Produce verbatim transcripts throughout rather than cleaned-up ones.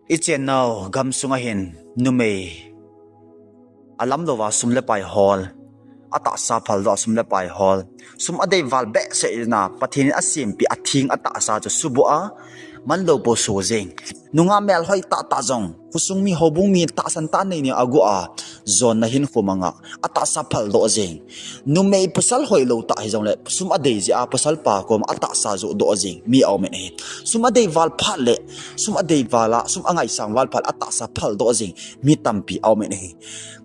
I chennau gamsunga hin numei alamlouva sum le pai hol, atahsa phaldoh a sum le pai hol, sum adei val behseh in a Pathen in asempeh atheng atahsa chu suboh a, manlou pou so jeng. Nungah melhoi tahtah jong, khosung mi houbung mi tahsan tah nei nei agu a, jonna hinkho manga, atahsa phaldoh jeng. Numei pasal hoilou tah hijongle, sum adei jeh a pasal pa koma atahsa johdoh jeng mi aumin ahi. Sum adei val phat le, sum adei val a, sum angaisang val phat le atahsa phaldoh jeng mi tampi aumin ahi.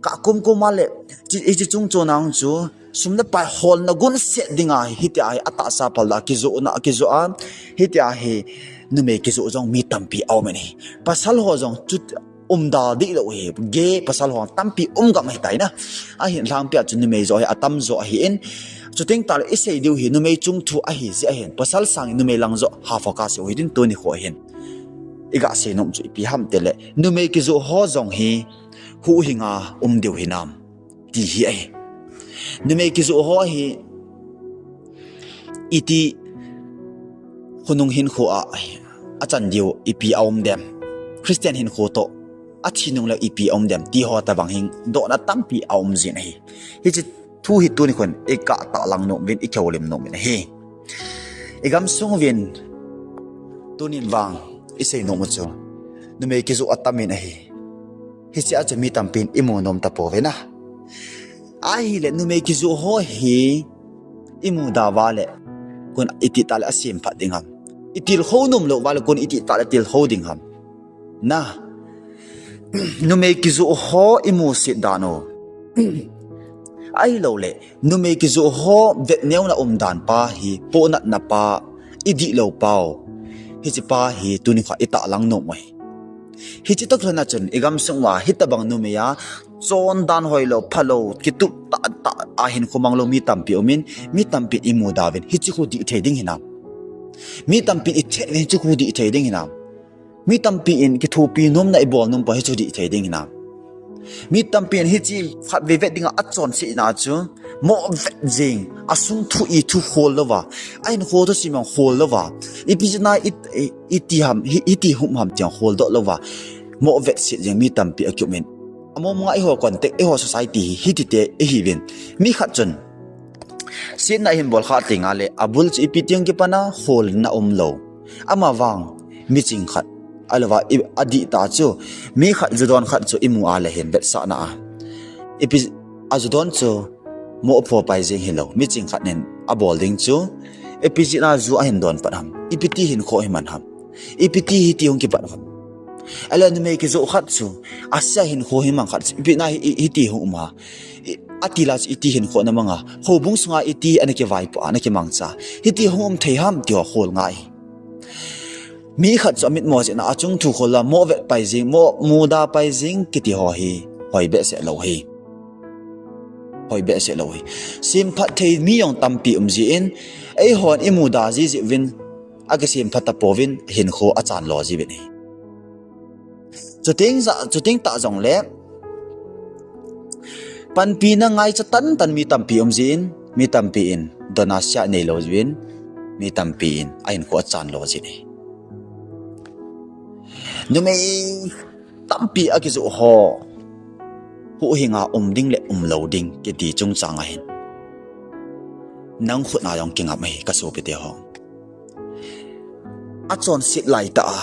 Kakum kum a le, hiche chung chon a chu, sum le pai holna gunset dinga hitia hi atahsa phaldoh a kijohna, kijoh a, hitia hi numei kijoh jong mi tampi aumin ahi. Pasal ho jong chu umda dihlou hi, gay pasal ho tampi um gam ahitai na. Ahin lhangpi a chu numei joh hi atamjo ahin. Chuteng tahle isei diu hi numei chung thu ahi jeh ahin. Pasal sangin numei lang joh ha focus u hitin tuni kho hin. Iga seinom chu ipi ham tile, numei kijoh ho jong hi huhhinga um diu hinam ti hi ahi. Numei kijoh ho hi iti khonung hinkho a achan diu ipi aum dem. Christian hinkho toh athi nung le ipi aum dem ti ho tobang hin dohna tampi aum jin ahi. Hiche thu hi tuni khon ikah tahlang nom uvin, ikihoulim nom uvin ahi. Igamsung uvin tunin vang isei nom u chu, numei kijoh atamin ahi. Hichea chu mi tampin imu nom tapouvin a. Ahile numei kijoh ho hi imuda uva le, kon itih tah le asemphat ding ham? Itilkhou nom lou uva le kon itih tah le tilkhou ding ham? Na, numei kijoh ho imusit dan u, ahiloule numei kijoh ho vetneuna umdan pa hi, pohnatna pa, idihlou pau, hiche pa hi tuni kho itahlang nom u ahi. Hiche toh kilhonna chun igamsung uva hitobang numei a chondan hoilou, phalou, kitup tahtah a hinkho manglou mi tampi umin, mi tampin imuda uvin, hiche khu dih thei ding hinam? Mi tampin ithet uvin, hiche khu dih thei ding hinam? Mi tampin kithopi nomna ibol nom poi, hichu dih thei ding hinam? Mi tampin hiche khatvei vet dinga achonsetna chu, moh vet jeng, asung thu ithu khol louva, ahinkho thusim jong khol louva, ipi jeh a iti ham, hiti hung um ham ti jong kholdoh louva, moh vetset jeng mi tampi akiumin. Among mong a eiho context, eiho society hi hitite ihiuvin. Mi khat chun setna ahin bol khah tengle abul chu ipi ti jong kipan a kholna umlou. Amavang miching khat, ahilouva adihtah chu, mi khat judon khat chu imu a le hin vetsahna a, ipi, ajudon chu moh pho pai jeng hilou, miching khat nin abol ding chu, ipi jeh a ju ahin don pat ham, ipi ti hinkho himan ham, ipi ti hiti hung kipat ham? Ahile numei kijoh khat chu, asea hinkho himang khat chu, ipi na hiti hung um a, atila chu iti hinkho ana mang a, houbung sunga iti ana kivaipoh a, ana kimangcha, hiti hung um thei ham ti ho khol ngai. Mi khat chu amitmo jeh a achung thu khol a, moh vet pai jeng, moh muda pai jeng kiti ho hi hoi behseh lou hi. Hoi behseh lou hi. Semphat thei mi jong tampi um jin, eihon imuda jiji uvin, akisemphat tapouvin, hinkho achan lo jiuvin ahi. Chuteng tah jongle, panpina ngaicha tantan mi tampi um jin, mi tampi in donna sea neilou jiuvin, mi tampi in ahinkho achan lo jin ahi. Numei tampi akijoh ho, huhhinga um ding le umlou ding kiti chungchang ahin, nang khut a jong kingam ahi, kasopite ho. Achonset laitah a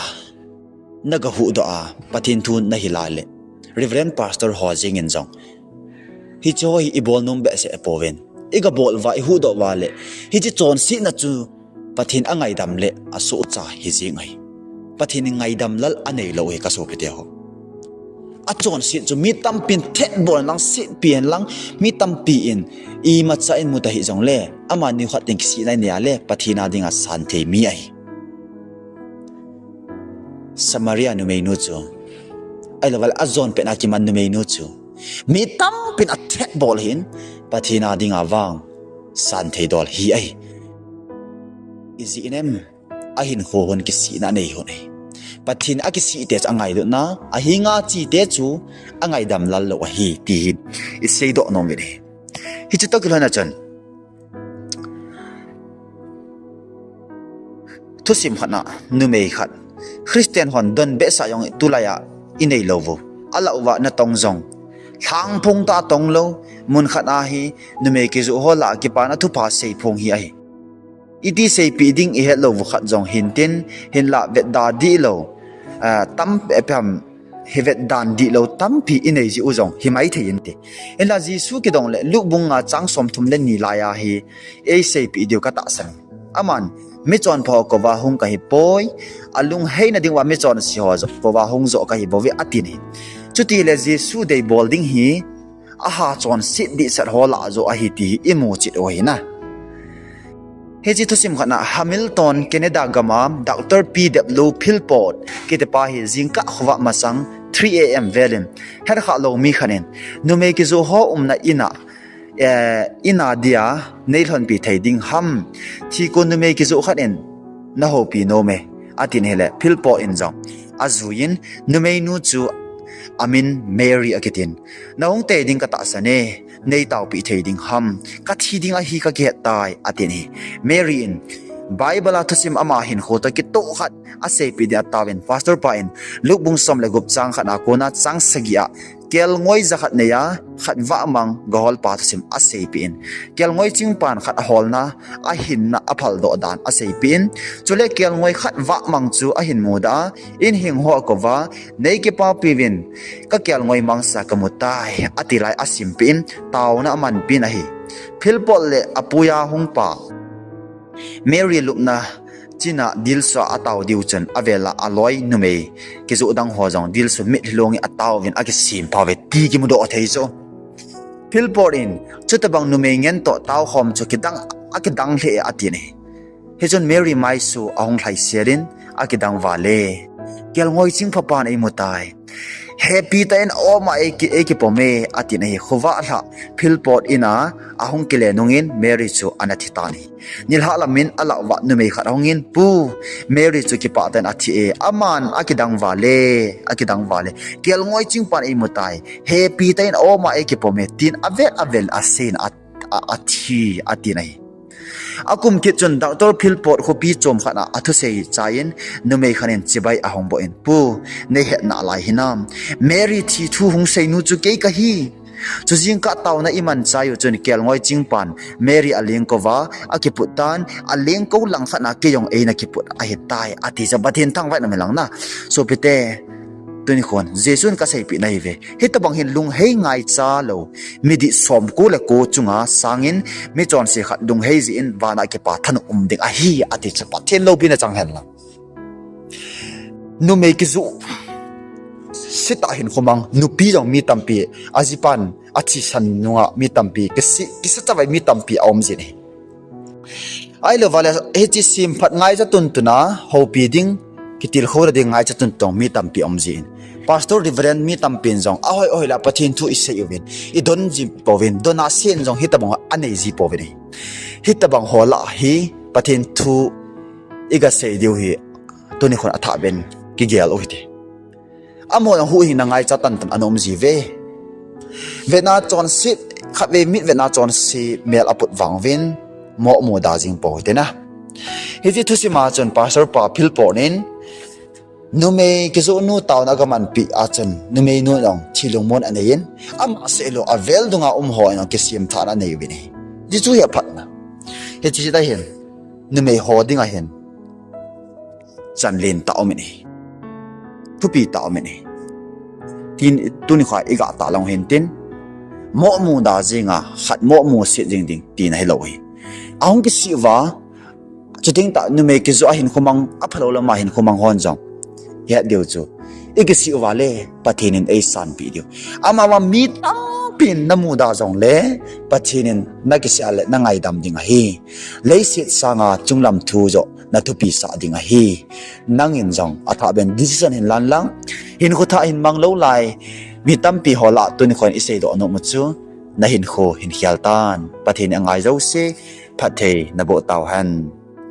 naga huhdoh a, Pathen thu nahi laile, Reverend Pastor ho jengin jong, hiche ho hi ibol nom behseh pouvin, igabol uva, ihuhdoh uva le, hiche chonsetna chu Pathen angaidam le asohcha hijeng ahi. Pathen in ngaidam lal aneilou hi, kasopite ho. Achonset chu mi tampin thetbol inlang, setpi inlang, mi tampi in imacha in muta hijongle, amani khat in kisihna inei a le Pathen a dinga santhei mi ahi. Samaria numeinu chu, ahilouvale ajon petna kiman numeinu chu, mi tampin athetbol hin, Pathen a dinga vang santhei dol hi ahi. Ijeh inem? Ahinkho hon kisihna anei hon ahi. Pathen akisihte chu angailutna, ahinga chite chu angaidam lal lou ahi, ti hi iseidoh nom uvin ahi. Hiche toh kilhonna chun, thusim khat a numei khat Christian hon donbehsah jong tulai a inei lou uve. Alah uva natong jong lhangphong tah a tong lou, mun khat a hi numei kijoh ho lah a kipana thupha seiphong hi ahi. Iti seipeh ding ihet lou uve khat jong hintin, hinlah vetda dihlou, ah, tam, eh, pem, hi vetdan dihlou tampi inei jeh u jong himai thei inte. Hinlah Jesu kidong le Luke bung nga chang somthum le ni lai a hi eiseipeh diu katahsan. Aman, michonpha ho kouva hung kahipoi, alungheina diuva michonse ho joh kouva hung joh kahibouve atin ahi. Chutile Jesu deibol ding hi, aha chonset dehset ho lah joh ahi ti hi imu chet u ahi na. Hiche thusim khat na Hamilton, Canada gam a Doctor P W Philpott kitipa hi jingkah khovah masang three A M vel in hetkhah lou mi khat in numei kijoh ho umna in a, eh, in a dia neilhonpi thei ding ham? Thikon numei kijoh khat in nahoupi nom e, atin ahile Philpott in jong ajuiyin numeinu chu amin Mary akitin, nahung tei ding katahsan e, neitaopi thei ding ham? Kathi ding ahi kakihet tai, atin ahi. Mary in Bible a thusim ama hinkho toh kitoh khat aseipeh ding ataovin, pastor pa in Luke bung som le gup chang khat a kona chang sagi a kelngoi jakhat nei a khat vahmang gaholpa thusim aseipeh in, kelngoi chingpan khat aholna, ahinna aphaldoh dan aseipeh in, chule kelngoi khat vahmang chu ahin mudah a, in hing ho akouva, neikipapiuvin, kakelngoi mangsa kamutai, ati lai asimpeh in, taona amanpeh in ahi. Philpott le apuiya hungpa Mary lupna chin a dilsu a atao diu chun avel a aloi numei kijoh dang ho jong dilsu mitlhi long in ataovin akisempha uve ti kimudoh thei chu. Philpott in, chutobang numei ngen toh taokhom chu kidang, akidang lheh e, atin ahi. Hichun Mary maisu ahung lhaisel in, akidang vale, kelngoi chingphapan eimutai, hepi tah in aum a eiki, eikipom e, atin ahi. Khovah lhah Philpott in a ahung kile nungin Mary chu ana thi tan ahi. Nilhah lam in alah uva numei khat ahungin, Pu, Mary chu kipah tah in athi e, aman akidang vale, akidang vale, kelngoi chingpan eimutai, hepi tah in aum a eikipom e, tin avel avel aseiyin a, a, athi, atin ahi. Akum kit chun Doctor Philpott khopi chom khat a athusei chaiyin numei khat in chibai ahung boh in, Pu, neihet nalai hinam, Mary thi thu hung seinu chu kei kahi. Chu jingkah taona iman chai u chun kelngoi chingpan Mary alengkou va akiput tan, alengkou langkhat na kei jong eina kiput ahitai, ati chu Pathen thangvahna milang na. Sopite, tuni khon Jesun kaseipeh nahiuve, hitobang hin lunghei ngaicha lou midih somko le ko chunga sangin michonse khat lunghei jeh in vana kipa thanop um ding ahi, ati chu Pathen loupina chang hen lang. Numei kijoh setah hinkho mang nupi jong mi tampi, ajipan athisan nunga mi tampi, kisi, kisachavai mi tampi aum jin ahi. Ahilouva le hiche semphat ngaicha tuntuna houpi ding, kitilkhouna ding ngaicha tuntun mi tampi aum jin, Pastor, Reverend mi tampin jong ahoi ahoi la Pathen thu isei uvin, idon ji pouvin, dona sen jong hitobang anei ji pouvin ahi. Hitobang ho lah a hi Pathen thu igasei diu hi tuni khon athah ben kigel u hite. Amaho jong huhhingna ngaicha tantan ana um jiuve. Vetna chonset, khatvei mit vetna chonse mel aput vang uvin, moh muda jing pou hite na. Hiche thusima chun Pastor pa Philpott in numei kijohnu taona agamanpeh a chun numeinu jong thi lungmon aneiyin, ama seilou avel dunga umho in jong kisemthahna anei uvin ahi. Hiche chu hi aphatna. Hiche tah hin numeiho dinga hin chanlen tah aumin ahi. Thupi tah aumin ahi. Tin, tuni kho igah tah lang hintin, moh muda jinga khat moh musit jing ding tina hilou ahi. Ahung kisih uva, chuteng tah numei kijoh a hinkho mang, aphalou lama hinkho mang hon jong het diu chu, ikisih uva le Pathen in eisanpeh diu. Amavang mi tampin namuda jongle Pathen in nakisih a le nangaidam ding ahi. Leiset sanga chunglam thu joh nathupisah ding ahi. Nangin jong athah ben decision hin lan lang. Hinkho thah hin mang lou lai mi tampi ho lah tuni khon iseidoh nom u chu, nahinkho hin khel tan. Pathen in angai jouse phatthei naboh tauhen.